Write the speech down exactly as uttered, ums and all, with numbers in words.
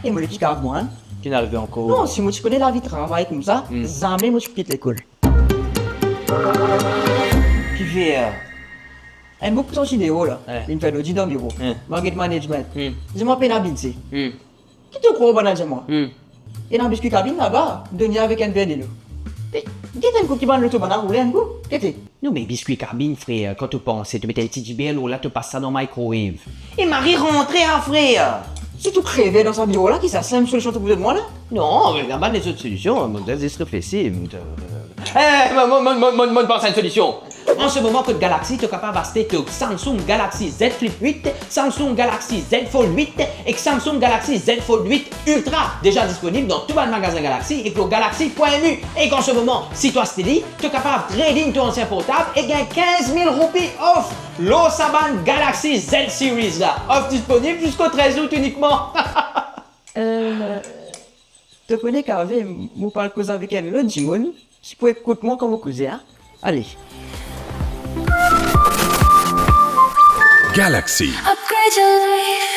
E mo le ki kav mwa, hein? Ki inn arive ankor? Non, si mo ti kone lavi travay koumsa, hmm, zame mo ti kit lekol. Kifer? Enn boug ki sorti deor la, eh, inn fer lodit dan biro, eh, market management. Hmm. Dir mwa pena bidze. Hmm. Ki to krwar bann la dir mwa? Hmm. Ena biswi kabinn laba, donn li avek enn ver delo. Pe, get enn kou ki bann loto bann la roule enn kou, gete. Non, me biswi kabinn, frer, kan to panse, to met enn ti diber lor la, to pas sa dan microwave. E mari rantre, a, frer! Si to kreve dan sa biro la, ki sa, sel enn solision to pou donn mwa la? Non, me ena bann lezot solision, mo zis reflesi, mo, eh, mo, mo, mo, mo, mo, mo pans a enn solision. An se moman, kot Galaxy, to kapav aste to Samsung Galaxy Z Flip wit, Samsung Galaxy Z Fold wit ek Samsung Galaxy Z Fold wit Ultra, deza disponib dan tou bann magazin Galaxy ek lor galaxy pwin lu. Ek an se moman, si to aste li, to kapav trade in to ansien portab e gagn kinz mil roupi off lor sa bann Galaxy Z Series la. Off disponib ziska trez out inikman. Eh, to kone, Kavé, mo pou al koz avek enn lot dimoun, si pou ekout mwa kan mo koze, a? Ale. Galaxy. Upgrade your life.